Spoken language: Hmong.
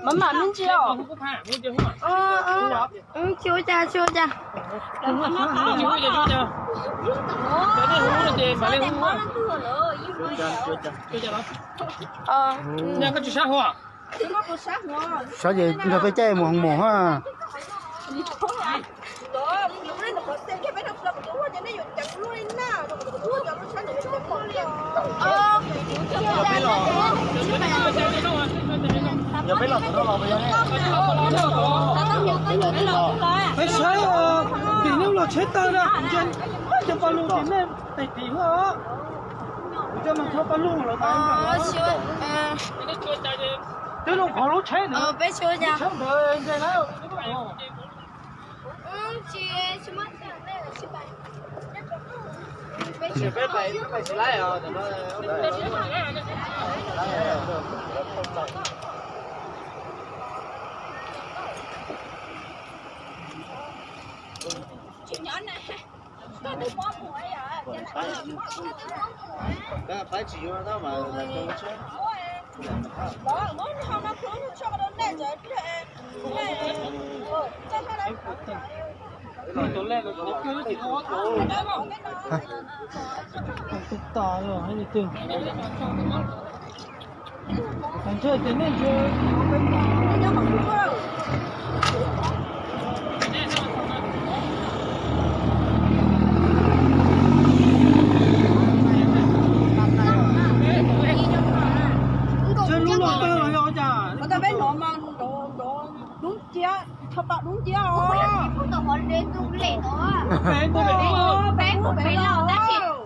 Maj mam me ntsis os. Tsis ua cas, tsis ua cas. Saib ces nrog peb caij mus hoos maum ha. Peb saib tim nej los tsheb tawg na, cov paj lug tim nej tes tim os. Coj mas txhob paj lug los mas. Twb lub qhov lub tsheb ntawd, tsheb ntawd ntse na. Tsheb lub no tawg los yog cas? Peb nov mas nrov nrov dub nciab, tshaj pam dub nciab os. Peb mus pem los tab sis tsheb